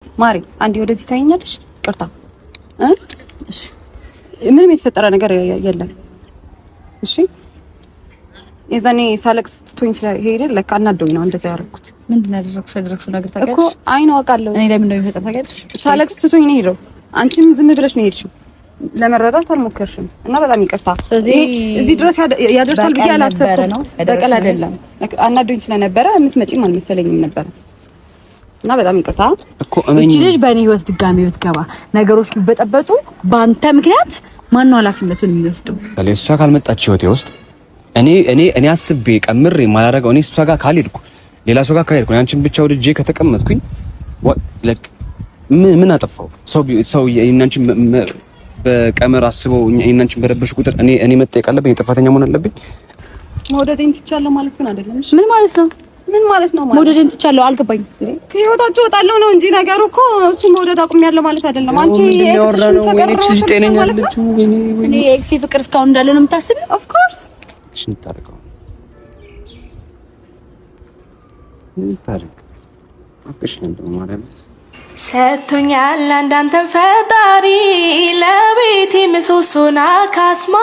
ማሪ አንዴ ወደዚህ ታይኛለሽ። ይቅርታ እ እሺ ምንም የተፈጠረ ነገር የለም። እሺ የዛኔ ሳለቅስ ትቶኝ ስለሄደ ለካ አናዶኝ ነው እንደዛ ያደረኩት። ምንድን ነው ያደረግሽው? ያደረግሽው ነገር እኮ ታውቂያለሽ? አይ ነው አውቃለሁ። እኔ ላይ ምን እንደሚፈጠር ታውቂያለሽ? ሳለቅስ ትቶኝ ነው የሄደው። አንቺም ዝም ብለሽ ነው የሄድሽው። ለመረዳት አልሞከርሽም እና በጣም ይቅርታ። ስለዚህ ይሄ እዚህ ድረስ ያደርሳል ብዬ በቀል አላሰብኩም። ነበረ ነው ያደረግሽው በቀል ነገር? አይደለም፣ አናዶኝ ስለነበረ የምትመጪም አልመሰለኝም ነበረ እና በጣም ይቅርታ። እኮ እመኝ እቺ ልጅ በእኔ ህይወት ድጋሚ ብትገባ ነገሮች ቢበጠበጡ በአንተ ምክንያት ማነው ኃላፊነቱን የሚወስደው? በላይ እሷ ካልመጣች ህይወቴ ውስጥ እኔ አስቤ ቀምሬ የማላደርገው እኔ እሷ ጋር ካልሄድኩ ሌላ ሰው ጋር ካልሄድኩ አንቺን ብቻ ወድጄ ከተቀመጥኩኝ like ምን አጠፋው? ሰው የእናንቺን በቀመር አስበው የእናንቺን በረበሽ ቁጥር እኔ መጠየቅ አለብኝ? ጥፋተኛ መሆን አለብኝ? መውደዴን ትቻለሁ ማለት ግን አይደለም። እሺ ምን ማለት ነው? ምን ማለት ነው? ማለት መውደድን ትቻለሁ አልገባኝም። ከህይወታችሁ እወጣለሁ ነው እንጂ ነገሩ እኮ እሱ መውደድ አቁሜያለሁ ማለት አይደለም። አንቺ ምንድን ነው የ ex ሽን ያወራነው? ፍቅር ወይኔ እቺ ልጅ ጤነኛ ማለት ነው። አይደለችም። ወይኔ ወይኔ እኔ የ ex ኤ ፍቅር እስካሁን እንዳለ ነው የምታስቢው? Of course እሺ እንታረቀው እንታረቅ አቅሽ ነው ማርያም ሰጥቶኛል አንዳንተን ፈጣሪ ለቤቴ ምሰሶና ካስማ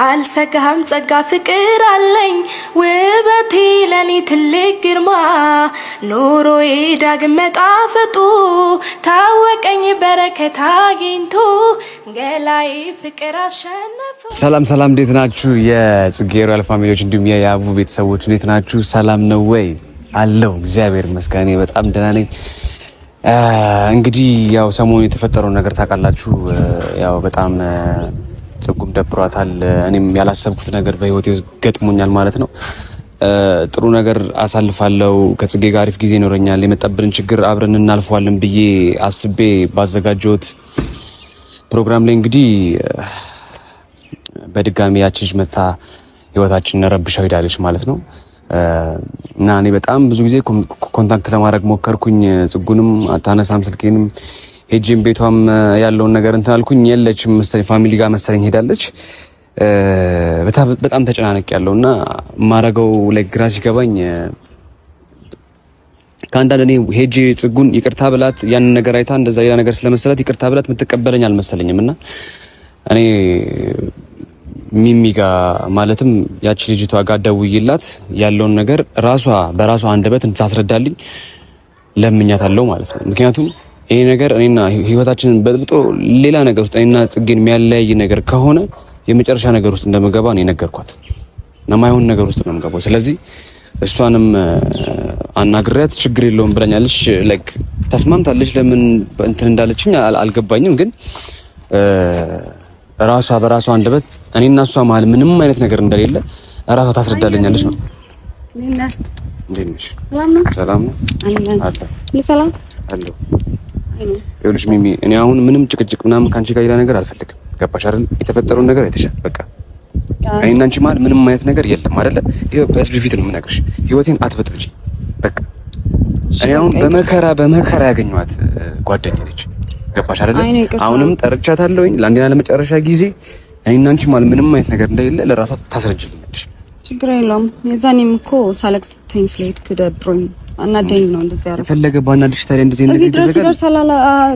አልሰጋህም ጸጋ ፍቅር አለኝ ውበቴ ለኔ ትልቅ ግርማ ኑሮዬ ዳግም መጣፈጡ ታወቀኝ በረከት አግኝቶ ገላዬ ፍቅር አሸነፈው። ሰላም ሰላም፣ እንዴት ናችሁ? የጽጌ ሮያል family ዎች እንዲሁም የያቡ ቤተሰቦች እንዴት ናችሁ? ሰላም ነው ወይ? አለው እግዚአብሔር ይመስገን እኔ በጣም ደህና ነኝ። እንግዲህ ያው ሰሞኑን የተፈጠረውን ነገር ታውቃላችሁ። ያው በጣም ጽጉም ደብሯታል። እኔም ያላሰብኩት ነገር በህይወቴ ገጥሞኛል ማለት ነው። ጥሩ ነገር አሳልፋለሁ፣ ከጽጌ ጋር አሪፍ ጊዜ ይኖረኛል፣ የመጣብንን ችግር አብረን እናልፈዋለን ብዬ አስቤ ባዘጋጀሁት ፕሮግራም ላይ እንግዲህ በድጋሚ ያቺ ልጅ መታ ህይወታችንን ረብሻው ሄዳለች ማለት ነው። እና እኔ በጣም ብዙ ጊዜ contact ለማድረግ ሞከርኩኝ። ጽጉንም አታነሳም ስልኬንም፣ ሄጄም ቤቷም ያለውን ነገር እንትን አልኩኝ። የለችም መሰለኝ፣ family ጋር መሰለኝ ሄዳለች። በጣም ተጨናነቅ ያለው እና ማረገው ላይ ግራ ሲገባኝ ከአንዳንድ እኔ ሄጄ ጽጉን ይቅርታ ብላት ያንን ነገር አይታ እንደዛ ሌላ ነገር ስለመሰላት ይቅርታ ብላት የምትቀበለኝ አልመሰለኝም። እና እኔ ሚሚ ጋ ማለትም ያቺ ልጅቷ ጋር ደውዬላት ያለውን ነገር ራሷ በራሷ አንደበት እንድታስረዳልኝ ለምኛታለሁ ማለት ነው። ምክንያቱም ይሄ ነገር እኔና ህይወታችንን በጥብጦ ሌላ ነገር ውስጥ እኔና ጽጌን የሚያለያይ ነገር ከሆነ የመጨረሻ ነገር ውስጥ እንደምገባ ነው የነገርኳት እና ማይሆን ነገር ውስጥ ነው የምገባው። ስለዚህ እሷንም አናግሪያት ችግር የለውም ብለኛለች። Like ተስማምታለች። ለምን እንትን እንዳለችኝ አልገባኝም፣ ግን ራሷ በራሷ አንደበት እኔና እሷ መሀል ምንም አይነት ነገር እንደሌለ ራሷ ታስረዳልኛለች ነው። እንዴት ነሽ? ሰላም ነው ሰላም ነው አለን አለ ሰላም አለ። ይኸውልሽ ሚሚ፣ እኔ አሁን ምንም ጭቅጭቅ ምናምን ከአንቺ ጋር ሌላ ነገር አልፈልግም። ገባሽ አይደል? የተፈጠረውን ነገር አይተሻል። በቃ እኔና አንቺ መሀል ምንም አይነት ነገር የለም አይደለ? ይኸው በህዝብ ፊት ነው የምነግርሽ። ህይወቴን አትበጥብጪ። በቃ እኔ አሁን በመከራ በመከራ ያገኘኋት ጓደኛ ነች። ገባሽ አይደለ? አይ ነው ይቅርታ። አሁንም ጠርቻታለሁኝ ለአንዴና ለመጨረሻ ጊዜ እኔና አንቺ መሀል ምንም አይነት ነገር እንደሌለ ለራሷ ታስረጅልኛለሽ። ችግር የለውም። የዛኔም እኮ ሳለቅስ ተኝ ስለሄድክ ደብሮኝ አናደኝ ነው እንደዚህ ያደረኩት። የፈለገ ባናድሽ ታዲያ እንደዚህ ነገር እዚህ ድረስ ይደረጋል? ይደርሳል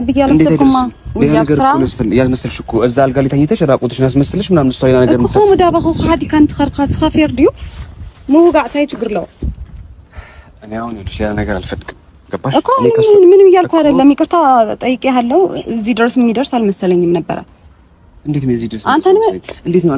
ብዬ እንዴት አላሰብኩማ። አይደርስም? ሌላ ነገር ስራ እኮ ነው ያስመሰልሽ እኮ እዛ አልጋ ላይ ተኝተሽ ራቁትሽን አስመስልሽ ምናምን እሷ ሌላ ነገር እኮ የምታስብ ሙዳባኹ ሓዲ ካን ትኸርካ ስኻፌር ድዩ ምውጋዕ ታይ ችግር ኣለዎ እኔ አሁን ይኸውልሽ ሌላ ነገር አልፈልግም። ገባሽ? እኮ እኔ ከእሱ ምንም እያልኩ አይደለም። ይቅርታ ጠይቄሃለሁ። እዚህ ድረስ የሚደርስ አልመሰለኝም ነበረ። እንዴት ነው እዚህ ድረስ አንተን እንዴት ነው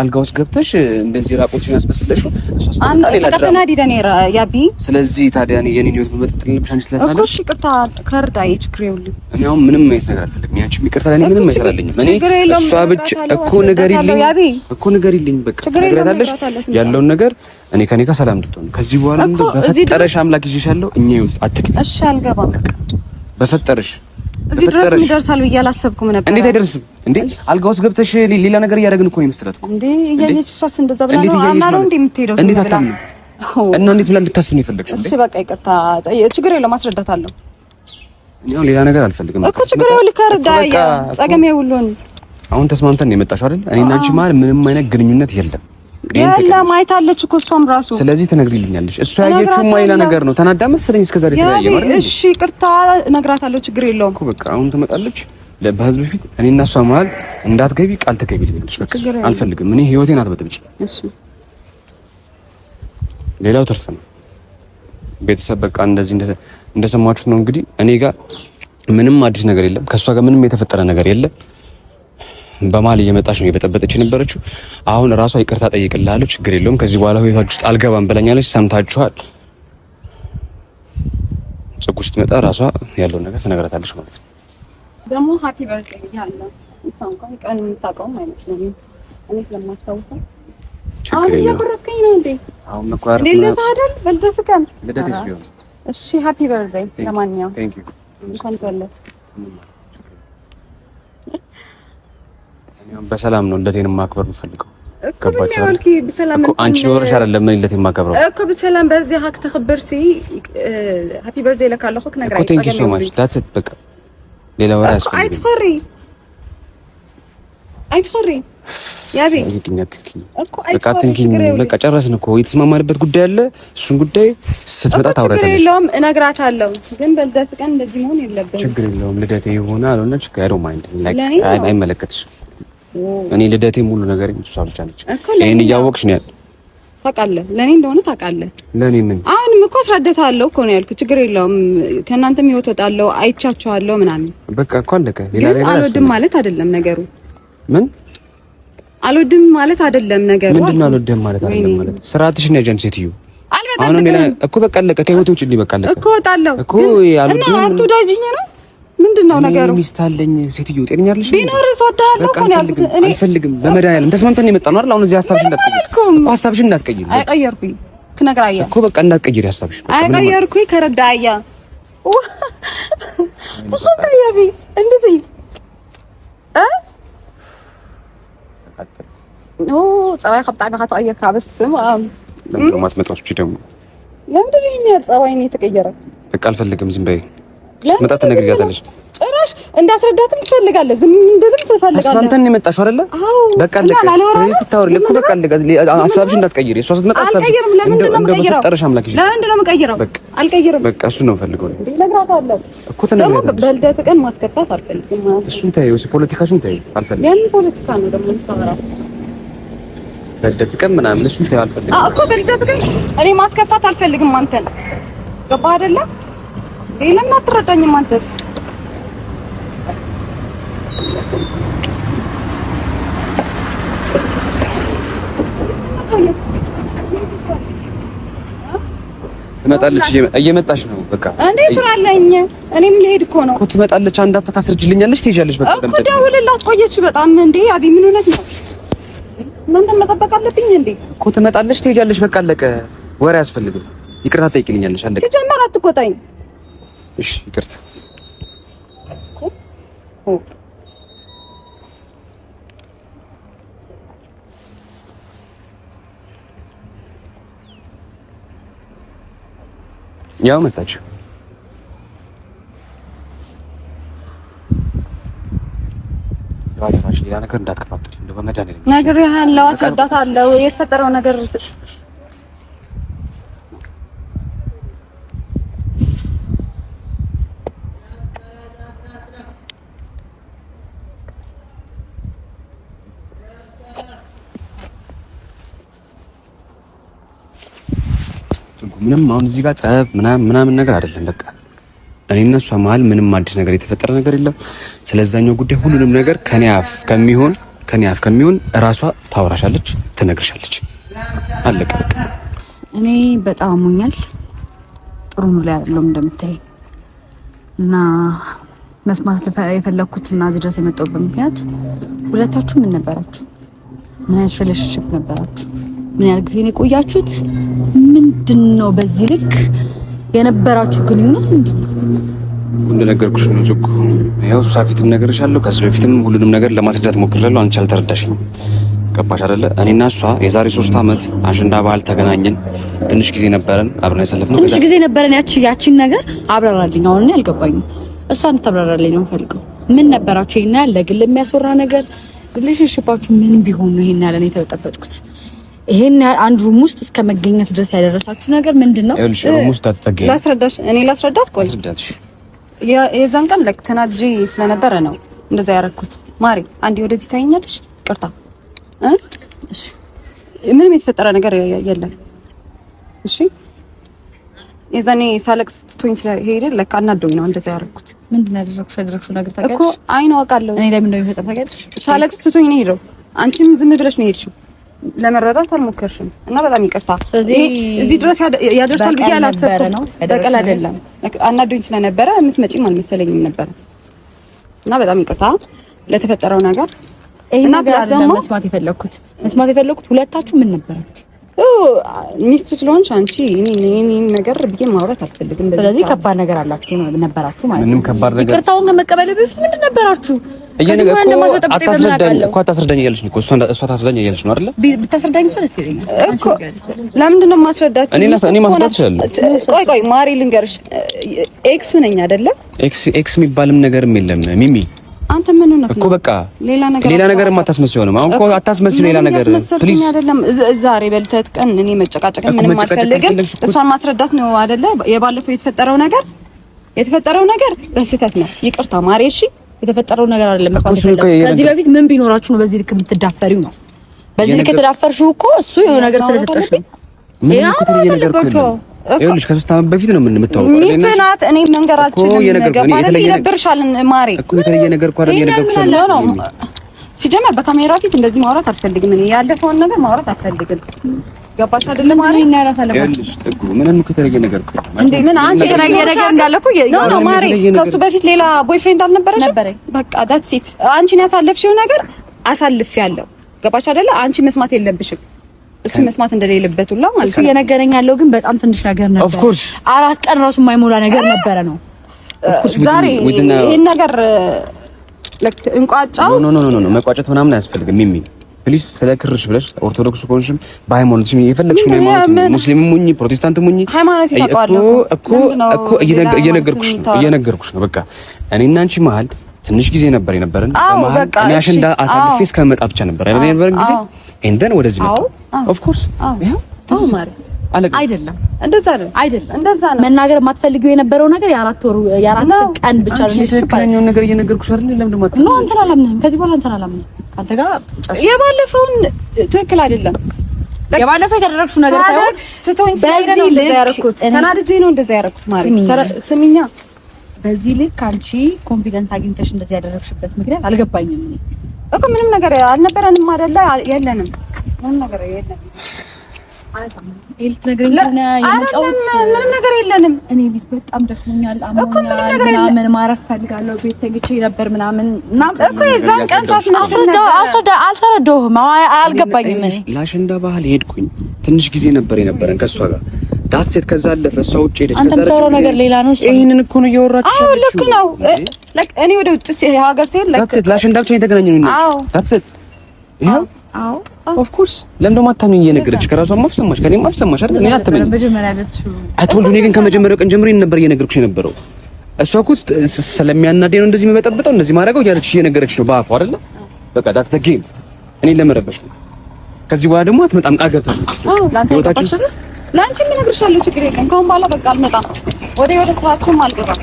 አልጋ ውስጥ ገብተሽ እንደዚህ ራቁትሽን አስመስለሽ እሷ አንተ ስትመጣ ሌላ ድራማ። ተናዲደ ነይረ ያቢ ስለዚህ ታዲያ እኔ የኔን ህይወት መበጥበጥ የለብሽ አንቺ እኮ ስለተናደድሽ። እሺ ይቅርታ ከርዳ ችግር የለውም። እኔ አሁን ምንም አይነት ነገር አልፈልግም። ያንቺም ይቅርታ ለእኔ ምንም አይሰራልኝም። እኔ ችግር የለውም፣ እሷ ብቻ እነግራታለሁ፣ እኮ አስረዳታለሁ። ንገሪልኝ ያቢ እኮ ንገሪልኝ፣ በቃ ችግር የለውም፣ ትነግሪያታለሽ እነግራታለሁ። ትምጣ። ያለውን ነገር እኔ ከኔ ጋር ሰላም እንድትሆን ከዚህ በኋላ እኮ እንደው እዚህ በፈጠረሽ አምላክ ይዤሻለሁ። እኛ ይኸውልሽ አትግቢ፣ እሺ አልገባም። በፈጠረሽ እዚህ ድረስ በፈጠረሽ። የሚደርሳል ብዬ አላሰብኩም ነበር። እንዴት አይደርስም እንዴ? አልጋ ውስጥ ገብተሽ ሌላ ነገር እያደረግን እኮ ነው የመሰላት እኮ። እንዴ እያየች እሷስ እንደዛ ብላ እንዴት ነው እያየች አምና ነው ማለት? እንዴ የምትሄደው? እንዴት ዝም ብላ? አታምንም? እና እንዴት ብላ እንድታስብ ነው የፈለግሽው? እሺ እንዴ በቃ ይቅርታ፣ ችግር የለውም አስረዳታለሁ እኔ አሁን ሌላ ነገር አልፈልግም እኮ ችግር የለውም። ልከርዳ በቃ ጸገሜ ሁሉን አሁን ተስማምተን ነው የመጣሽው አይደል? እኔና አንቺ መሀል ምንም አይነት ግንኙነት የለም። የለም አይታለች እኮ እሷም ራሱ። ስለዚህ ትነግሪልኛለሽ። እሷ ያየችው ሌላ ነገር ነው። ተናዳ መሰለኝ እስከ ዛሬ ተለያየ ማለት ነው። እሺ ይቅርታ እነግራታለሁ፣ ችግር የለውም እኮ በቃ አሁን ትመጣለች። በህዝብ ፊት እኔና እሷ መሀል እንዳትገቢ ቃል ትገቢልኛለሽ። በቃ አልፈልግም። እኔ ህይወቴን አትበጥብጪ። እሺ ሌላው ትርፍ ነው። ቤተሰብ በቃ እንደዚህ እንደሰማችሁት ነው እንግዲህ። እኔ ጋር ምንም አዲስ ነገር የለም። ከእሷ ጋር ምንም የተፈጠረ ነገር የለም። በመሀል እየመጣች ነው የበጠበጠች የነበረችው። አሁን ራሷ ይቅርታ ጠይቅልሃለሁ፣ ችግር የለውም ከዚህ በኋላ ህይወታችሁ ውስጥ አልገባም ብለኛለች። ሰምታችኋል። ጽጉ ስትመጣ ራሷ ያለውን ነገር ትነግራታለች ማለት ነው። ደግሞ happy birthday ብያለሁ። እሷ እንኳን ቀን የምታውቀውም አይመስለኝም እኔ ስለማስታውሰው። አሁን እያኮረፍከኝ ነው እንዴ? አሁን መኮራረፍ ልደትህ አይደል? በልደትህ ቀን ልደቴስ ቢሆን እሺ። Happy birthday። ለማንኛውም Thank you። እንኳን ተወለድክ። በሰላም ነው ልደቴን ማክበር የምፈልገው። ገባችሁ እኮ አንቺ ኖረሽ አይደለም እኔ ልደቴን የማከብረው እኮ ብሰላም birthday ካ ክተኽብር ሲ happy birthday ለካ ኣለኹ ክነግራ እኮ። Thank you so much, that's it። በቃ ሌላ ወሬ አያስፈልግም። ኣይትኾሪ ኣይትኾሪ ያቤ በቃ አትንኪኝ። በቃ ጨረስን እኮ የተስማማንበት ጉዳይ አለ። እሱን ጉዳይ ስትመጣ ታውራታለሽ። ችግር የለውም እነግራታለሁ። ግን በልደት ቀን እንደዚህ መሆን የለብህም። ችግር የለውም ልደቴ የሆነ አልሆነ ችግር I don't mind, like አይመለከትሽም። እኔ ልደቴ ሙሉ ነገር እሷ ብቻ ነች። ይሄን እያወቅሽ ነው ያለ ታውቃለህ። ለኔ እንደሆነ ታውቃለህ። ለኔ ምን አሁንም እኮ አስረዳታለሁ እኮ ነው ያልኩት። ችግር የለውም ከእናንተም ህይወት ወጣለሁ፣ አይቻችኋለሁ ምናምን በቃ እኮ አለቀ። ሌላ ነገር አልወድም ማለት አይደለም ነገሩ። ምን አልወድም ማለት አይደለም ነገሩ። ምንድን ነው አልወድም ማለት አይደለም ማለት? ስርዓትሽን ያዥ አንቺ ሴትዮ። አልበጣም ሌላ እኮ በቃ አለቀ። ከህይወቴ ውጭ በቃ አለቀ እኮ እወጣለሁ እኮ አልወድም እና አትወዳጅኝ ነው ምንድን ነው ነገሩ? ሚስት አለኝ ሴትዮ፣ ጤነኛ አይደለሽ? ቢኖርስ እወድሃለሁ እኮ ነው ያልኩት። እኔ አልፈልግም። በመድኃኒዓለም ተስማምተን የመጣ ነው አይደል? አሁን እዚህ ሀሳብሽን እንዳትቀይሪ እኮ ሀሳብሽን እንዳትቀይሪ። አይቀየርኩኝ ክነግራያ እኮ በቃ እንዳትቀይሪ ሀሳብሽን። አይቀየርኩኝ ከረዳያ ያቢ እንደዚህ እ ኦ ፀባይ ብጣዕሚ ኢኻ ተቀይርካ። በስመ አብ። ለምንድን ነው የማትመጣው? እሺ ደግሞ ለምንድን ነው ይሄን ያህል ፀባይ ነው የተቀየረው? በቃ አልፈልግም። ዝም በይ። ስትመጣ ትነግሪያታለሽ። ጭራሽ እንዳስረዳትም ትፈልጋለህ፣ ዝም እንድልም ትፈልጋለህ። ተስማምተን የመጣሽው አይደለ? በቃ አለቀ። ስለዚህ ትታወሪ እኮ በቃ አለቀ። ሀሳብሽን እንዳትቀይሪ። እሷ ስትመጣ ሀሳብሽን ለምንድን ነው የምቀይረው? ለምንድን ነው የምቀይረው? አልቀይርም። በቃ እሱን ነው የምፈልገው እንዴ። እነግራታለሁ እኮ ትነግሪያታለሽ። በልደት ቀን ማስከፋት አልፈልግም። እሱን ተይው፣ ፖለቲካሽን ተይው። አልፈልግም። የምን ፖለቲካ ነው ደግሞ የምታወራው? በልደት ቀን ምናምን እሱን ተይው፣ አልፈልግም እኮ በልደት ቀን እኔ ማስከፋት አልፈልግም። አንተን ገባህ አይደለ? ለምን አትረዳኝም አንተስ? ትመጣለች፣ እየመጣች ነው። በቃ እንዴ ስራ አለኝ፣ እኔም ልሄድ እኮ ነው እኮ። ትመጣለች፣ አንድ አፍታ ታስረጅልኛለች፣ ትሄጃለሽ። በቃ እኮ ደውልላት፣ ቆየች በጣም። እንዴ አቢ ምን ሆነህ ነው? እናንተን መጠበቅ አለብኝ እንዴ? እኮ ትመጣለች፣ ትሄጃለሽ። በቃ አለቀ። ወሬ አያስፈልግም። ይቅርታ ጠይቂልኛለሽ። አለቀ። ሲጀመር አትቆጣኝ። እሺ ይቅርታ። ያው መጣች። ሌላ ነገር እንዳትከፋፍል እንደው በመድኃኒዓለም ነግሬሃለሁ፣ አስረዳታለሁ የተፈጠረው ነገር ምንም አሁን እዚህ ጋር ጸብ ምናምን ምናምን ነገር አይደለም። በቃ እኔና እሷ መሀል ምንም አዲስ ነገር የተፈጠረ ነገር የለም። ስለዛኛው ጉዳይ ሁሉንም ነገር ከኔ አፍ ከሚሆን እራሷ ታወራሻለች፣ ትነግርሻለች። አለቀ በቃ። እኔ በጣም አሞኛል። ጥሩ ነው ላይ አይደለም እንደምታይ እና መስማት የፈለኩት እና እዚህ ድረስ የመጣሁበት ምክንያት ሁለታችሁ ምን ነበራችሁ? ምን አይነት relationship ነበራችሁ? ምን ያህል ጊዜ ነው የቆያችሁት? ምንድነው በዚህ ልክ የነበራችሁ ግንኙነት ምንድነው? እንደነገርኩሽ ነው ዙኩ። ያው እሷ ፊትም ነግሬሻለሁ። ከዚህ በፊትም ሁሉንም ነገር ለማስረዳት ሞክሬያለሁ። አንቺ አልተረዳሽኝም። ገባሽ አይደለ? እኔና እሷ የዛሬ 3 ዓመት አሸንዳ በዓል ተገናኘን። ትንሽ ጊዜ ነበረን አብረን ያሳለፍነው። ትንሽ ጊዜ ነበረን። ያቺን ነገር አብራራልኝ። አሁን እኔ አልገባኝም። እሷ እንድታብራራልኝ ነው የምፈልገው። ምን ነበራችሁ? ይሄን ያህል ለግል የሚያስወራ ነገር relationship ኣችሁ ምን ቢሆን ነው ይሄን ያህል እኔ የተበጠበጥኩት? ይሄን ያህል አንድ room ውስጥ እስከ መገኘት ድረስ ያደረሳችሁ ነገር ምንድን ነው? ይኸውልሽ room ውስጥ አትጠገኝ። ላስረዳሽ፣ እኔ ላስረዳት። ቆይ አስረዳትሽ። የዛን ቀን like ተናድጄ ስለነበረ ነው እንደዛ ያደረኩት። ማሪ አንዴ ወደዚህ ታይኛለሽ? ይቅርታ እ እሺ ምንም የተፈጠረ ነገር የለም። እሺ የዛኔ ሳለቅስ ትቶኝ ስለሄደ ለካ አናዶኝ ነው እንደዛ ያደረኩት። ምንድን ነው ያደረግሽው? ያደረግሽው ነገር እኮ ታውቂያለሽ? አይ ነው አውቃለሁ። እኔ ላይ ምን እንደሚፈጠር ታውቂያለሽ? ሳለቅስ ትቶኝ ነው የሄደው። አንቺም ዝም ብለሽ ነው የሄድሽው። ለመረዳት አልሞከርሽም እና በጣም ይቅርታ። ስለዚህ ይሄ እዚህ ድረስ ያደርሳል ብዬ በቀል ነበረ አላሰብኩም። ነው በቀል ያደረግሽው አይደለም፣ አናዶኝ ስለነበረ የምትመጪም አልመሰለኝም ነበረ እና በጣም ይቅርታ ለተፈጠረው ነገር። ይሄን እና ነገር plus አይደለም ደግሞ መስማት የፈለኩት ሁለታችሁ ምን ነበራችሁ? ሚስቱ ስለሆንሽ አንቺ እኔ ነገር ብዬ ማውራት አልፈልግም። በዚህ ስለዚህ ሰዓት። ከባድ ነገር አላችሁ ነው ነበራችሁ ማለት ነው። ምንም ከባድ ነገር ይቅርታውን ከመቀበል በፊት ምንድን ነበራችሁ? እየነገ ከዚህ በኋላ እኮ እንደማትበጠብጠኝ በምን አታስረዳኝ አውቃለሁ? እኮ አታስረዳኝ እያለች ነው እኮ እሷ ታስረዳኝ እያለች ነው አይደለ? ብታስረዳኝ እሷ ደስ ይለኛል። እኮ ለምንድን ነው የማስረዳችሁ? እኔ ማስረዳት እችላለሁ። ቆይ ቆይ ማሪ ልንገርሽ፣ ex ኡ ነኝ አይደለ? ex ex የሚባልም ነገርም የለም ሚሚ። አንተ ምን ሆነህ እኮ ነው? በቃ ሌላ ነገር ሌላ ነገር አታስመስይው ነው አሁን እኮ አታስመስይው ሌላ ምንም ነገር እያስመሰልኩኝ please። አይደለም። ዛሬ በልተት ቀን እኔ መጨቃጨቅ እኮ ምንም መጨቃጨቅ አልፈልግም። አልፈለግሽ እኮ። እሷን ማስረዳት ነው አይደለ? የባለፈው የተፈጠረው ነገር በስህተት ነው። ይቅርታ ማሪ። እሺ የተፈጠረው ነገር አይደለም መስማት እኮ እሱን እኮ የፈለኩት። ከዚህ በፊት ምን ቢኖራችሁ ነው በዚህ ልክ የምትዳፈሪው ነው? በዚህ ልክ የተዳፈርሽው እኮ እሱ የሆነ ነገር ስለሰጠሽ ነው። ምንም ያ እኮ የተለየ ነገር እኮ አለባቸው። የለም። ይኸውልሽ ከ3 ዓመት በፊት ነው የምንተዋወቀው። ሚስት ናት። እኔ መንገር እኮ አልችልም። እየነገርኩህ ገባ እኔ አይደል? የተለየ ነገር- ይደብርሻል ማሪ። እኮ የተለየ ነገር እኮ አይደለም እየነገርኩሽ no ያለሁት no ሚሚ። ሲጀመር በካሜራ ፊት እንደዚህ ማውራት አልፈልግም። እኔ ያለፈውን ነገር ማውራት አልፈልግም። ገባሽ አይደለም ማሪ? ይሄን ያህል አሳለፋችሁ። ይኸውልሽ ጽጉ ምንም እኮ የተለየ ነገር እኮ የለም። እንዴ ምን አንቺ የተለየ ነገር እንዳለ እኮ no no ማሪ፣ የተለየ ነገር- ከሱ በፊት ሌላ boyfriend አልነበረሽም? ነበረኝ። በቃ that's it። አንቺን ያሳለፍሽው ነገር አሳልፌያለሁ። ገባሽ አይደለ? አንቺ መስማት የለብሽም እሱ መስማት እንደሌለበት ሁላ ማለት እሱ ነው። እየነገረኝ ያለው ግን በጣም ትንሽ ነገር ነበር። Of course. 4 ቀን ራሱ የማይሞላ ነገር ነበረ ነው። Of course within- ዛሬ within a- ይሄን ነገር like እንቋጫው። no no no no መቋጨት ምናምን አያስፈልግም ሚሚ please። ስለ ክርሽ ብለሽ ኦርቶዶክስ ከሆንሽም በሃይማኖትሽም የፈለግሽውን ምንድን ነው ሃይማኖት ምን- ሙስሊምም ሁኚ ፕሮቴስታንትም ሁኚ ሃይማኖት ታውቀዋለህ እኮ እኮ። ለምንድን ነው እኮ ሌላ እየነገርኩሽ ሃይማኖት ነው የምታወራው? እየነገርኩሽ ነው። በቃ እኔና አንቺ መሀል ትንሽ ጊዜ ነበር የነበረን። አዎ፣ በመሀል በቃ እኔ እሺ። አሸንዳ አሳልፌ አዎ። እስከመጣ ብቻ ነበር አይደል የነበረን ጊዜ። አዎ። And then ወደዚህ መጣ። አዎ። Of course አዎ። ይኸው አዎ ማሪ፣ አለቀ። አይደለም እንደዛ ነው አይደለም፣ እንደዛ ነው። መናገር የማትፈልጊው የነበረው ነገር የ4 ወሩ የ4 ነው። ቀን ብቻ አንቺ relationship ትክክለኛውን ነገር እየነገርኩሽ አይደል? ለምንድን ነው no አንተን አላምንህም። ከዚህ በኋላ አንተን አላምንህም። ከአንተ ጋር ጨርሽ። የባለፈውን ትክክል አይደለም። የባለፈው የተደረግሽው ነገር ሳይሆን ሳለቅስ ትቶኝ ስለሄደ ነው በዚህ እንደዛ ልክ ያደረኩት። ተናድጄ ነው እንደዛ ያደረኩት። ማሪ ስሚኝ። ስሚኛ፣ በዚህ ልክ አንቺ confidence አግኝተሽ እንደዚህ ያደረግሽበት ምክንያት አልገባኝም። እኔ እኮ ምንም ነገር አልነበረንም አይደለ? የለንም፣ ምንም ነገር የለንም። ይሄ ልትነግረኝ ከሆነ የመጣሁት አይደለም፣ ምንም ነገር የለንም። እኔ ቤት በጣም ደክሞኛል፣ እኮ ምንም አሞኛል ነገር የለም። ምናምን ማረፍ ፈልጋለሁ፣ ቤት ተኝቼ ነበር ምናምን እና እኮ የዛን ቀን ሳስመስል አስረዳ ነበረ። አስረዳ፣ አልተረዳሁህም፣ አልገባኝም። እኔ ለአሸንዳ ባህል ሄድኩኝ። ትንሽ ጊዜ ነበር የነበረን ከእሷ ጋር that's it። ከዛ አለፈ። እሷ ውጭ ሄደች። አንተ ከዛ ረጅም የምታወራው ጊዜ ነገር ሌላ ነው። እሷ ይሄንን እኮ ነው እያወራች አዎ ልክ ነው። like እኔ ወደ ውጭ ሀገር ስሄድ like that's it። ለአሸንዳ ብቻ የተገናኘነው ነው። አዎ። That's it። ይኸው አዎ Of course። ለምን ደግሞ አታምኚኝ? እየነገረች ከራሷም አፍ ሰማሽ፣ ከእኔም አፍ ሰማሽ አይደል? እኔን አታምኚኝ። መጀመሪያ ያለችው I told you። እኔ ግን ከመጀመሪያው ቀን ጀምሮ ይሄን ነበር እየነገርኩሽ የነበረው። እሷ እኮ ስለሚያናደኝ ነው እንደዚህ የሚበጠብጠው እንደዚህ ማድረገው እያለች እየነገረች ነው በአፏ አይደለ? በቃ that's the game። እኔን ለመረበሽ ነው። ከዚህ በኋላ ደግሞ አትመጣም፣ ቃል ገብታለች። አዎ ለአንተ ህይወታችሁ የገባች ለአንቺ እነግርሻለሁ፣ ችግር የለም። ከአሁን በኋላ በቃ አልመጣም፣ ወደ ህይወታችሁም አልገባም።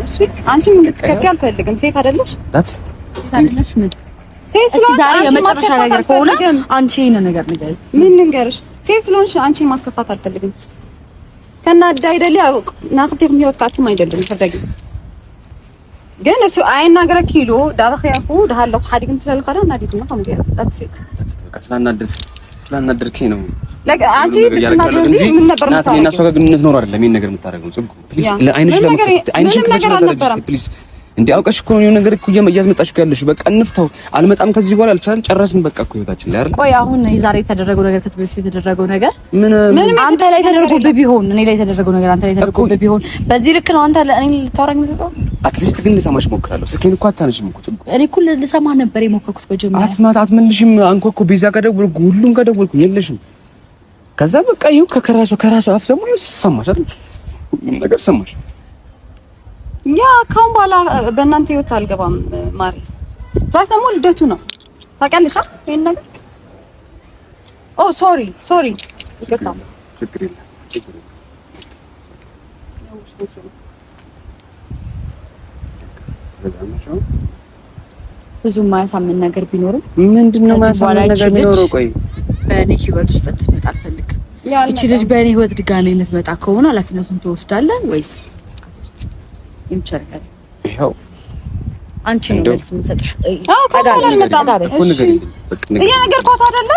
እሺ አንቺም እንድትከፊ አልፈልግም። ሴት አይደለሽ? That's it። አይደለሽ ምን ሴት እስቲ ስለሆንሽ ዛሬ አንቺን የመጨረሻ ማስከፋት ነገር ከሆነ አልፈልግም። አንቺ ይሄን ነገር ንገሪኝ። ምን ልንገርሽ? ሴት ስለሆንሽ አንቺን ማስከፋት አልፈልግም። ተናዳ አይደል ያው ናክልቴኩም ህይወት ካትም አይደለም ፈለጊ ግን እሱ አይናገረ ኪሎ ዳበኸያኹ ዳሃለሁ ሓዲግን ስለልኸዳ ናዲግና ከም ገይረ that's it። በቃ ስላናደድከኝ ነው Like አንቺ ብትናደጂ እንጂ ምን ነበር ናት እኔና እሷ የምታደርጊው? ጋር ግንኙነት ኖሮ አይደለም ይሄን ነገር የምታደርገው። ጽጉ please Yeah። ለአይንሽ ምንም ነገር ለመክፈት አይንሽን ምንም ክፈች ነገር እና ተረጂ አልነበረም። እስቲ please። እንዴ አውቀሽ እኮ ነው የሆነ ነገር እኮ እያስመጣሽ እኮ ያለሽው። በቃ እንፍታው። አልመጣም ከዚህ በኋላ አልቻልን፣ ጨረስን። በቃ እኮ ህይወታችን ላይ አይደል? ቆይ አሁን የዛሬ የተደረገው ነገር ከዚህ በፊት የተደረገው ነገር ምን ምንም አንተ ላይ ተደርጎብህ ቢሆን እኔ ላይ የተደረገው ነገር አንተ ላይ ተደርጎብህ ቢሆን በዚህ ልክ ነው አንተ እኔ ልታወራኝ የምትመጣው? At least ግን ልሰማሽ እሞክራለሁ። ስልኬን እኮ አታነሺም እኮ ጽጉ። እኔ እኮ ልሰማህ ነበር የሞከርኩት መጀመሪያ። አትማት አትመልሽም። አንኳኩ፣ ቤዛ ጋር ደወልኩ፣ ሁሉም ጋር ደወልኩ፣ የለሽም። ከዛ በቃ ይኸው ከራሷ አፍ ሰማሁ። ይኸው ሰማሽ አይደል? ሁሉም ነገር ሰማሽ። Yeah ካሁን በኋላ በእናንተ ህይወት አልገባም ማሪ። Plus ደግሞ ልደቱ ነው ታውቂያለሽ አይደል? ይሄን ነገር Oh sorry sorry፣ ይቅርታ። ችግር የለም ችግር የለም። ብዙ የማያሳምን ነገር ቢኖርም ምንድን ነው ከዚህ በኋላ የማያሳምን ነገር ይቺ ልጅ ቢኖረው? ቆይ በእኔ ህይወት ውስጥ እንድትመጣ አልፈልግም። እቺ ልጅ በእኔ ህይወት ድጋሜ የምትመጣ ከሆነ ኃላፊነቱን ትወስዳለህ ወይስ ይምቸርካል? ይኸው አንቺ ነው እንደው- መልስ የምንሰጥሽ። አዎ ከአሁን በኋላ አልመጣም። እኮ እሺ ንገሪልኝ። በቃ ንገሪልኝ። እየነገርኳት አይደለ?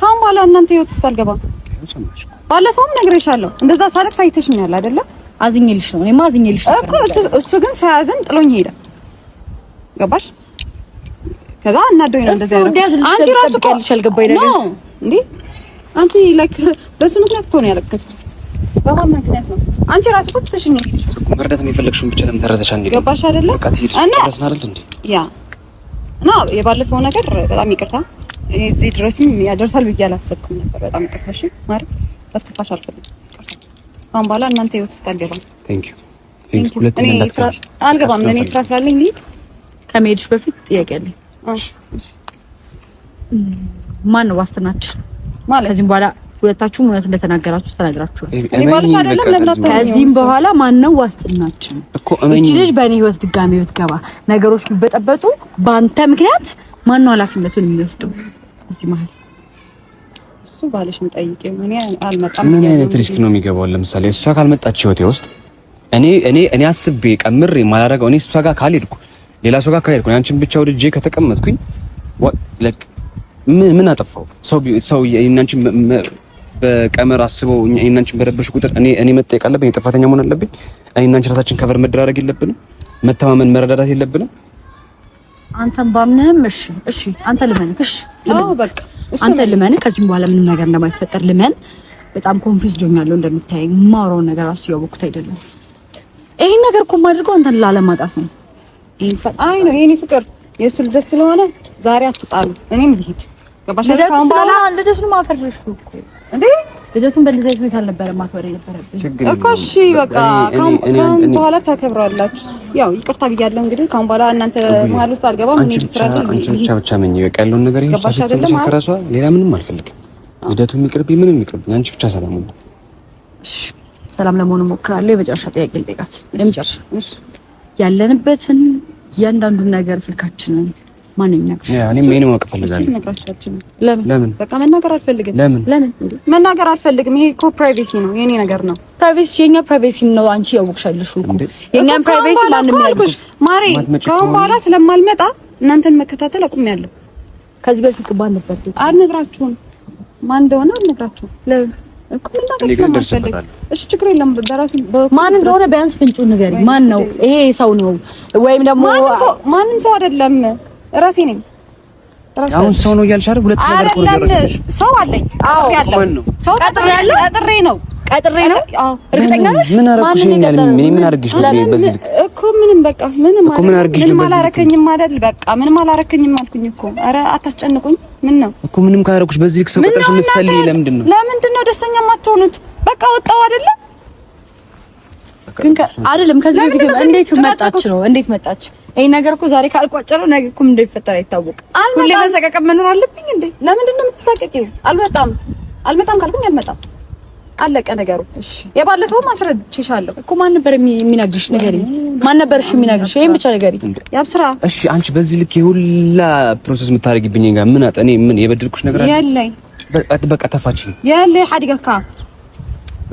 ከአሁን በኋላ እናንተ ህይወት ውስጥ አልገባም። ይኸው ሰማሽ እኮ። ባለፈውም ነግሬሻለሁ። እንደዛ ሳለቅስ አይተሽኛል አይደለ? አዝኜልሽ ነው። እኔማ አዝኜልሽ ነው እኮ እሱ ግን ሳያዝን ጥሎኝ ሄደ። ገባሽ? ከዛ እናዶኝ ነው እንደዛ እሱ እንዲያዝንልሽ አንቺ ራሱ እኮ ትጠብቂያለሽ። ያልገባኝ ነገር No እንዴ አንቺ like በሱ ምክንያት እኮ ነው ያለቀስኩት። በማን ምክንያት ነው? አንቺ ራሱ እኮ ትተሽኝ ነው የሄድሽው። እኮ መርዳት የፈለግሽውን ብቻ ለምን ተረተሻ እንዴ? ገባሽ አይደለ? በቃ ትሄድ እና ጨረስን አይደል እንዴ? Yeah እና የባለፈው ነገር በጣም ይቅርታ። እዚህ ድረስም ያደርሳል ብዬ አላሰብኩም ነበር። በጣም ይቅርታ። እሺ ማሪ፣ ላስከፋሽ አልፈልግም። ይቅርታ። አሁን በኋላ እናንተ ህይወት ውስጥ አልገባም። Thank you thank you። ሁለተኛ እኔ ስራ እንዳትቀሪ። አልገባም። እኔ ስራ ስላለኝ ልሂድ። ከመሄድሽ በፊት ጥያቄ አለኝ። እሺ ማን ነው ዋስትናችን? ማለት ከዚህም በኋላ ሁለታችሁም እውነት እንደተናገራችሁ ተናግራችኋል። እኔ ባልሽ አይደለም ለምን አታምኚውም? ከዚህም በኋላ ማን ነው ዋስትናችን? እኮ እመኚኝ። እቺ ልጅ በእኔ ህይወት ድጋሜ ብትገባ ነገሮች ቢበጠበጡ በአንተ ምክንያት ማን ነው ኃላፊነቱን የሚወስደው? እዚህ መሀል እሱ ባልሽን ጠይቂው። እኔ አልመጣም። ምን አይነት risk ነው የሚገባው? ለምሳሌ እሷ ካልመጣች ህይወቴ ውስጥ እኔ እኔ እኔ አስቤ ቀምሬ የማላደርገው እኔ እሷ ጋር ካልሄድኩ ሌላ ሰው ጋር ካልሄድኩ አንቺን ብቻ ወድጄ ከተቀመጥኩኝ like ምን አጠፋው? ሰው የእናንቺን በቀመር አስበው እኔና አንቺን በረበሽ ቁጥር እኔ መጠየቅ አለብኝ? ጥፋተኛ መሆን አለብኝ? እኔ እና አንቺ ራሳችን cover መደራረግ የለብንም? መተማመን መረዳዳት የለብንም? አንተን ባምንህም እሺ እሺ፣ አንተ ልመንህ። እሺ አዎ በቃ እሱ አንተ ልመንህ። ከዚህም በኋላ ምንም ነገር እንደማይፈጠር ልመን። በጣም confused ሆኛለሁ። እንደምታየኝ የማወራውን ነገር ራሱ እያወቅኩት አይደለም። ይሄን ነገር እኮ የማደርገው አንተን ላለማጣት ነው። ይሄን አይ ነው የኔ ፍቅር የእሱ ልደት ስለሆነ ዛሬ አትጣሉ። እኔም ልሂድ። ገባሽ አይደል? ከአሁን በኋላ ልደቱን ማፈርሽው እኮ እንዴ ልደቱን በእንደዚህ አይነት ሁኔታ አልነበረም ማክበር የነበረብኝ። ችግር እኮ እሺ በቃ ከአሁን በኋላ ታከብራላችሁ። ያው ይቅርታ ብያለሁ። እንግዲህ ከአሁን በኋላ እናንተ መሀል ውስጥ አልገባም። እኔ አንቺ ብቻ ስራ አንቺ ብቻ ብቻ ነኝ። በቃ ያለውን ነገር ይኸው ገባሽ እሷ አይደለም? ስትሰማሽ ከራሷ ሌላ ምንም አልፈልግም። ልደቱ የሚቅርብኝ ምንም የሚቅርብኝ አንቺ ብቻ ሰላም ሁኚ። እሺ ሰላም ለመሆን እሞክራለሁ። የመጨረሻ ጥያቄ ልጠይቃት። የመጨረሻ እሺ ያለንበትን እያንዳንዱን ነገር ስልካችንን ማን የሚነግርሽ? Yeah እኔም ይሄን ማወቅ እሱ እፈልጋለሁ። ልነግራችሁ አልችልም። ለምን ለምን በቃ መናገር አልፈልግም። ለምን ለምን መናገር አልፈልግም። ይሄ እኮ privacy ነው፣ የኔ ነገር ነው። Privacy የኛ privacy ነው። አንቺ ያወቅሻለሽ እኮ እንዴ? የኛን እኮ ከአሁን Privacy በኋላ ማንም እኮ ይነግርሽ። አልኩሽ ማሬ፣ ማትመጪ ከአሁን ከሆነ- በኋላ ስለማልመጣ እናንተን መከታተል አቁሜያለሁ። ከዚህ በፊት ቅባን ነበር። አልነግራችሁም፣ ማን እንደሆነ አልነግራችሁም። ለምን እኮ መናገር እኔ ግን ስለማልፈልግ። እደርስበታለሁ። እሺ ችግር የለም። በራሴ ማን እንደሆነ ቢያንስ ፍንጩን ንገሪ። ማን ነው ይሄ ሰው ነው ወይም ደግሞ ማንም ሰው አይደለም፣ ራሴ ነኝ። ራሴ አሁን ሰው ነው እያልሽ አይደል? ሁለት ነገር እኮ ነው አይደለም እያደረግሽ። ሰው አለኝ። ቀጥሬ ማን ነው? ሰው ቀጥሬ ቀጥሬ ነው ቀጥሬ ነው? አዎ እርግጠኛ ነሽ? ምን አደረኩሽ? ማንን እኔ የቀጠረው? ምን አድርጌሽ ነው በዚህ ልክ? እኮ ምንም በቃ ምንም እኮ ምን አድርጌሽ ነው ምንም በዚህ ልክ? አላረከኝም አይደል? በቃ ምንም አላረከኝም አልኩኝ እኮ። ኧረ አታስጨንቁኝ። ምን ነው እኮ ምንም ካደረኩሽ በዚህ ልክ ሰው ምን ቀጥረሽ ነው የምትሰልይ እናንተ ለምንድን ነው? ለምንድን ነው ደስተኛ የማትሆኑት? በቃ ወጣው አይደለ? ግን አይደለም ከዚህ በፊት ለምንድን ነው እንዴት የምትጨናነቁት? መጣች ነው? እንዴት መጣች? ይሄ ነገር እኮ ዛሬ ካልቋጨረው ነገ እኮ ምን እንደሚፈጠር አይታወቅም። አልመጣም። ሁሌ መሰቀቀን መኖር አለብኝ እንዴ? ለምንድን ነው የምትሳቀቂው? አልመጣም አልመጣም ካልኩኝ አልመጣም። አለቀ ነገሩ። እሺ የባለፈውም አስረድቼሻለሁ። እኮ ማን ነበር የሚነግርሽ? ንገሪኝ። ማን ነበር እሺ የሚነግርሽ? ይሄን ብቻ ንገሪኝ። ያብስራ እሺ አንቺ በዚህ ልክ የሁላ process የምታደርጊብኝ ጋር ምን አጠኔ ምን የበደልኩሽ ነገር አለ? የለይ በቃ ተፋችኝ የለይ ሐዲገካ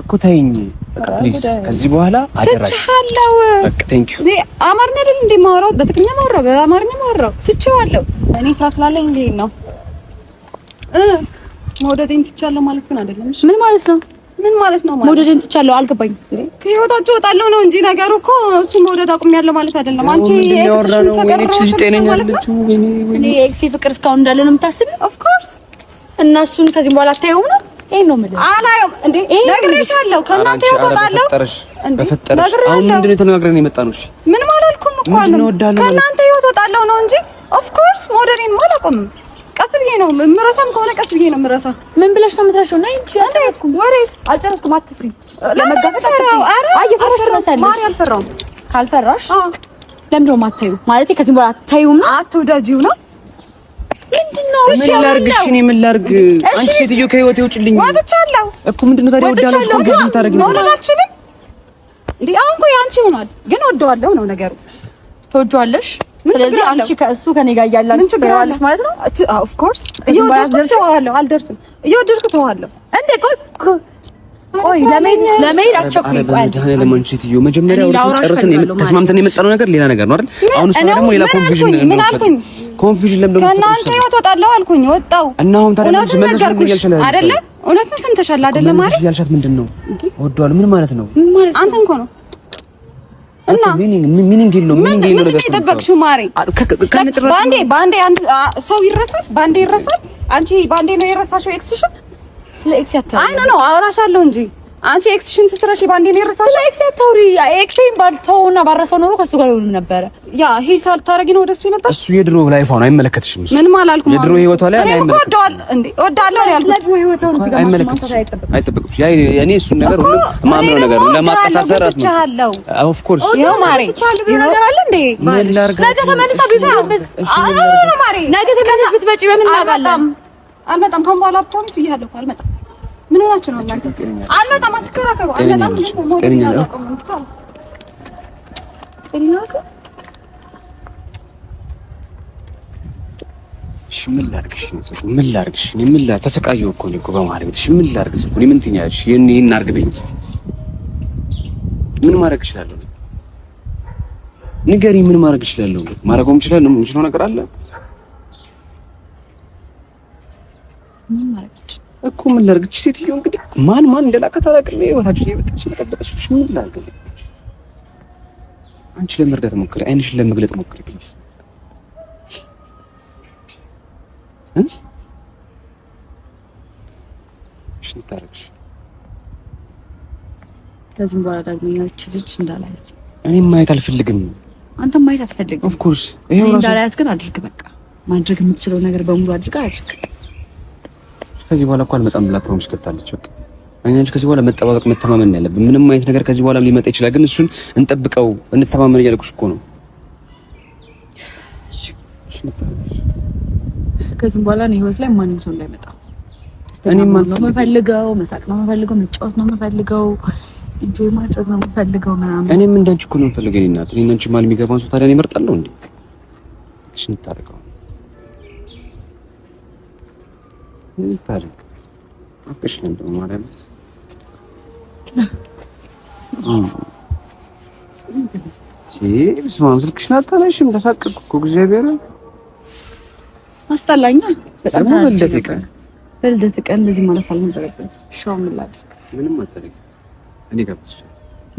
እኮ ተይኝ። በቃ please ከዚህ በኋላ አደራሽ። ትቼሃለሁ። በቃ thank you። እኔ አማርኛ አይደል እንዴ የማወራው? በትግርኛ ማወራው፣ በአማርኛ ማወራው። ትቼዋለሁ። እኔ ስራ ስላለኝ ልሄድ ነው። መውደዴን ትቻለሁ ማለት ግን አይደለም። እሺ ምን ማለት ነው? ምን ማለት ነው? ማለት መውደዴን ትቻለሁ አልገባኝም። ከህይወታችሁ እወጣለሁ ነው እንጂ ነገሩ እኮ እሱ መውደድ አቁሜያለሁ ማለት አይደለም። አንቺ የ ex ሽን ፍቅር ማለት ነው። እኔ የ ex ኤ ፍቅር እስካሁን እንዳለ ነው የምታስቢው? Of course እና እሱን ከዚህም በኋላ አታየውም ነው? ይሄን ነው የምልህ። አላየውም እንዴ ነግሬሻለሁ። ከእናንተ ህይወት እወጣለሁ። እንዴ በፈጠረሽ አሁን ነግሬሃለሁ። ምንድን ነው የተነጋግረን የመጣ ነው? እሺ ምንም አላልኩም እኮ ምንድን ነው አሁንም። እወዳለሁ ማለት? ከእናንተ ህይወት እወጣለሁ ነው እንጂ of course መውደዴን አላቆምም። ቀስ ብዬ ነው የምረሳም ከሆነ ቀስ ብዬ ነው የምረሳ። ምን ብለሽ ነው የምትረሺው? ነይ እንጂ አልጨረስኩም፣ ወሬት አልጨረስኩም። አትፍሪ። ለመጋፈጥ አትፍሪ። ኧረ አይ የፈራሽ ትመስያለሽ። ማሪ አልፈራሁም። ካልፈራሽ አዎ ለምንድን ነው የማታዪው? ማለቴ ከዚህም በኋላ አታዩም ነው? አትውደጂው ነው ምንድነው? ምን ላድርግ? እሺ እኔ ምን ላድርግ? አንቺ ሴትዮ ከህይወቴ ውጭልኝ። ወጥቻለሁ እኮ ምንድነው ታዲያ? ወዳለሁ እኮ እንደዚህ የምታደርጊው መውደድ አልችልም እንዴ? አሁን እኮ ያንቺ ሆኗል፣ ግን ወደዋለሁ ነው ነገሩ። ትወጂዋለሽ። ስለዚህ አንቺ ከእሱ ከኔ ጋር እያላችሁ ትወጂዋለሽ ማለት ነው። Of course እየወደድኩ ተዋለሁ። አልደርስም። እየወደድኩ ተዋለሁ። እንዴ ቆይ ቆይ ለመሄድ አትቸኩይ። ቆይ መድኃኒዓለም አንቺ ሴትዮ መጀመሪያ ጨርሰን ተስማምተን የመጣነው ነገር ሌላ ነገር ነው አይደል? አሁን እሷ ደግሞ ሌላ confusion ነው። ምን አልኩኝ? Confusion ለምን ደግሞ ከእናንተ ህይወት እወጣለሁ አልኩኝ። ወጣሁ እና አሁን ታዲያ እውነቱን ነገርኩሽ አይደለ? እውነቱን ሰምተሻል አይደለ? ማለት ያልሻት ምንድን ነው? እወደዋለሁ ምን ማለት ነው? አንተ እንኳን ነው እና meaning የለውም። Meaning የለውም ነገር የጠበቅሽው ማሬ። ባንዴ ባንዴ አንድ ሰው ይረሳል፣ ባንዴ ይረሳል። አንቺ ባንዴ ነው የረሳሽው ex ሽን። ስለ ex ያታውሪ። አይ no no አወራሻለሁ እንጂ አንቺ ex ሽን ስትረሺ ባንዴ ነው የረሳሽው። ስለ ex ያታውሪ። Ex ኤን ባልተውና ባረሰው ኖሮ ከሱ ጋር ይሆንም ነበረ። ያ heal ሳታረጊ ነው ወደሱ የመጣሽ። እሱ የድሮ life ነው፣ አይመለከትሽም። እሱ ምንም አላልኩም። የድሮ ህይወቷ ላይ አይመለከትሽም። እወዳለሁ ነው ያልኩት። አይመለከትሽም፣ አይጠበቅብሽም። ያ እኔ እሱን ነገር ሁሉ የማምነው ነገር ነው። ለማቀሳሰር of course ይኸው ማሬ ነገር አለ እንዴ? ነገ ተመልሳ ነገ ተመልሰሽ ብትመጪ በምን እናውቃለን? አልመጣም። ካሁን በኋላ promise ብያለሁ እኮ አልመጣም። ምን ሆናችሁ ነው እናንተ? አልመጣም፣ አትከራከሩ። አልመጣም። ጤነኛ ነው። እሺ ምን ላድርግሽ? ምን ላድርግሽ? እኔ ምን ላድርግ? ተሰቃየሁ እኮ እኔ እኮ በማርያም። እሺ ምን ላድርግ? እኔ ምን ትይኛለሽ? ይሄን አድርግ በይኝ እስኪ። ምን ማድረግ እችላለሁ? ንገሪኝ። ምን ማድረግ እችላለሁ? ማድረገው እችላለሁ የምችለው ነገር አለ ምን ማድረግ እኮ ምን ላድርግ? እቺ ሴትዮ እንግዲህ ማን ማን እንደላከት አላውቅም። ህይወታችን እየመጣች እየጠበቀች። እሺ ምን ላድርግ? አንቺ ለመርዳት ሞክሪ፣ አይንሽን ለመግለጥ ሞክሪ please። እሺ እንታረቅሽ። ከዚህም በኋላ ዳግመኛ እቺ ልጅ እንዳላያት እኔም ማየት አልፈልግም። አንተም ማየት አትፈልግም። Of course ይሄው ራሱ እንዳላያት ግን አድርግ። በቃ ማድረግ የምትችለው ነገር በሙሉ አድርግ አድርግ። ከዚህ በኋላ እኮ አልመጣም ብላ promise ገብታለች። በቃ እኔ አንቺ ከዚህ በኋላ መጠባበቅ መተማመን ያለብን። ምንም አይነት ነገር ከዚህ በኋላ ሊመጣ ይችላል፣ ግን እሱን እንጠብቀው እንተማመን እያልኩሽ እኮ ነው። እሺ ከዚህም በኋላ እኔ ህይወት ላይ ማንም ሰው እንዳይመጣ እኔም ነው የምፈልገው። መሳቅ ነው የምፈልገው፣ መጫወት ነው የምፈልገው፣ enjoy ማድረግ ነው የምፈልገው ምናምን። እኔም እንዳንቺ እኮ ነው የምፈልገው። እኔ እናት እኔ አንቺ ማለት የሚገባን ሰው ታዲያ እኔ እመርጣለሁ እንዴ? እሺ እንታረቀው እንታረቅ። አቅሽ ነው እንደው ማርያም በስመ አብ ስልክሽን አታነሺም። ተሳቀቅኩ እኮ እግዚአብሔርን አስጠላኛ። በጣም በልደት ቀን እንደዚህ ማለፍ አልነበረበት። እሺ አሁን ምን ላድርግ? ምንም አታደርጊም። እኔ ጋር ብትችይ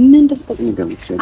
ምን እንደምትጠቅም እኔ ጋር ብትችይ